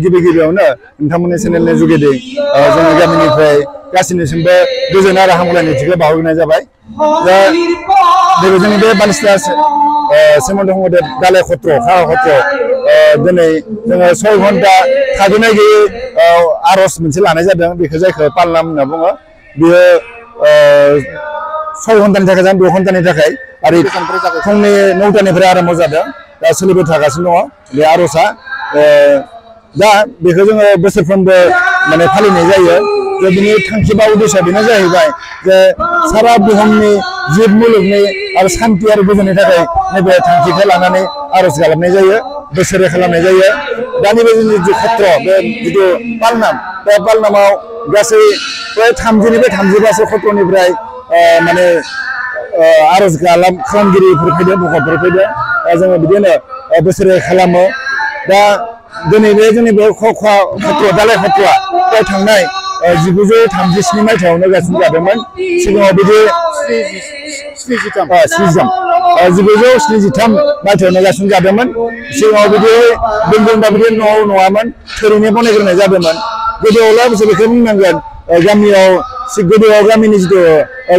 गिबि गिबियावनो नोंथांमोननि चेनेलनि जुगेदि जोंनि गामिनिफ्राय गासैनिसिमबो गोजोन आरो हामलायनायथिखौ बावहरनाय जाबाय। दा जोंनि बे बालिस्रा श्रीमन्त शंकरदेव दालाय खत्र खाहा खत्र दिनै जोङो 6 घन्टा थाद'नाय गैयै आर'ज मोनसे लानाय जादों, बेखौ जायखौ पालनाम होनना बुङो। बियो 6 घन्टानि थाखाय जादों, 2 घन्टानि थाखाय आरो फुंनि 9टानिफ्राय आरम्भ जादों, दा सोलिबाय थागासिनो दङ बे आर'जआ। दा बेखौ जोङो बोसोरफ्रोमबो माने फालिनाय जायो। जे बिनि थांखि बा उद्देश्यआ बेनो जाहैबाय जे सारा बुहुमनि जिब मुलुगनि आरो शान्ति आरो गोजोननि थाखाय नैबे थांखिखौ लानानै आर'ज खालामनाय जायो, बोसोरे खालामनाय जायो। दानि बे जोंनि जि खत्र बे जिथु पालनाम, बे पालनामाव गासै प्राय 30निफ्राय 35सो खत्रनिफ्राय माने आर'ज खालामगिरिफोर फैदों, भकतफोर फैदों। जोङो बिदिनो बोसोरे खालामो। दा दिनै बे जोंनि बे खत्र दालाय खत्रआ प्राय थांनाय 1937 मायथाइयावनो गायसनजादोंमोन। सिगाङाव बिदि 1973 मायथाइयावनो गायसनजादोंमोन। सिगाङाव बिदि बिल्डिं बा बिदि न'आव नङामोन, थोरिनि बनायग्रोनाय जादोंमोन। गोदोआवलाय बिसोर बेखौ बुंनांगोन, गोदोआव गामिनि जिथु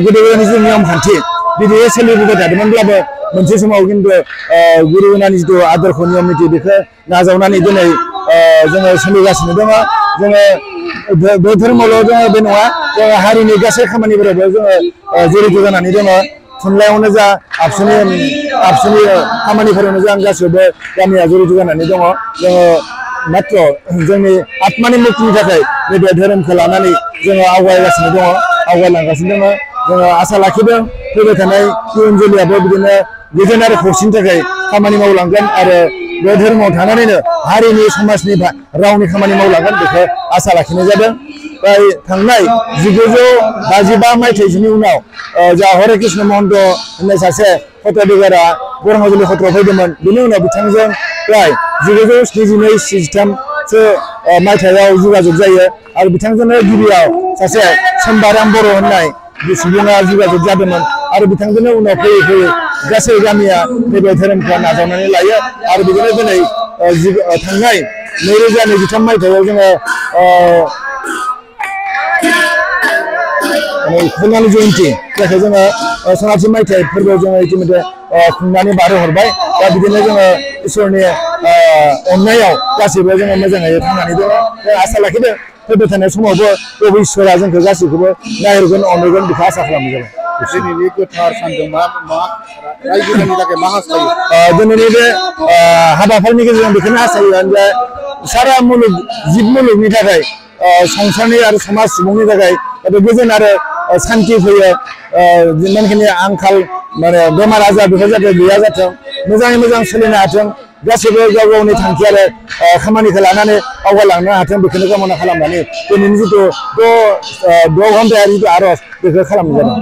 गोदोनि जिथु नियम खान्थि बिदि सोलिबोबाय थादोंमोनब्लाबो मोनसे समाव खिन्थु गुरुनानि जिथु आदर्श नियम निति बेखौ नाजावनानै दिनै जोङो सोलिगासिनो दङ। जोङो बे धोरोमावल' जोङो बे नङा, जोङो हारिनि गासै खामानिफोरावबो जोङो जड़ित जानानै दङ। थुनलाइयावनो जा आबसुनि खामानिफोरावनो जा गासैबो गामिया जड़ित जानानै दङ। जोङो मात्र जोंनि आत्मानि मुक्तिनि थाखाय नैबे धोरोमखौ लानानै जोङो आवगायगासिनो दङ, आवगायलांगासिनो दङ। जोङो आसा लाखिदों फैबाय थानाय इयुन जोलैयाबो बिदिनो गोजोन आरो खौसेनि थाखाय खामानि मावलांगोन आरो बे धोरोमाव थानानैनो हारिनि समाजनि रावनि खामानि मावलांगोन, बेखौ आसा लाखिनाय जादों। थांनाय 1955 मायथाइसोनि उनाव जा हरे कृष्ण महन्त होननाय सासे खत्रदिगारा बरमाजुलि खत्रआव फैदोंमोन। बिनि उनाव बिथांजों प्राय 1972-73सो मायथाइयाव जगाजग जायो आरो बिथांजोंनो गिबियाव सासे सम्बाराम बर' होननाय सुबुङा जगाजग जादोंमोन आरो बिथांजोंनो उनाव फैयै फैयै गासै गामिया नैबे धोरोमखौ नाजावनानै लायो। आरो बिदिनो दिनै थांनाय 2023 मायथाइयाव जोङो खौनालि जयन्ति जायखौ जोङो सनाथि मायथाइ फोरबोआव जोङो इतिमध्य खुंनानै बारहोहरबाय। दा बिदिनो जोङो इसोरनि अननायाव गासैबो जोङो मोजाङै थांनानै दङ। जों आसा लाखिदों फैबाय थानाय समावबो प्रभु इसोरा जोंखौ गासैखौबो नायहरगोन, अनगोन, बेखौ आसा खालामनाय जाबाय। दिनैनि गोथार सानजों रायजोनि थाखाय मा हास्थायो? दिनैनि बे हाबाफारिनि गेजेरजों बेखौनो हास्थायो जे सारा मुलुग जिब मुलुगनि थाखाय, संसारनि आरो समाज सुबुंनि थाखाय गोजोन आरो शान्ति फैयो। जिमानखिनि आंखाल माने बेमार आजार बेफोर जाहाथे गैया जाथों, मोजाङै मोजां सोलिनो हाथों, गासैबो गाव गावनि थांखि आरो खामानिखौ लानानै आवगायलांनो हाथों, बेखौनो कामना खालामनानै दिनैनि जिथु 6 घन्टायारि जिथु आर'ज बेखौ खालामनाय जादों।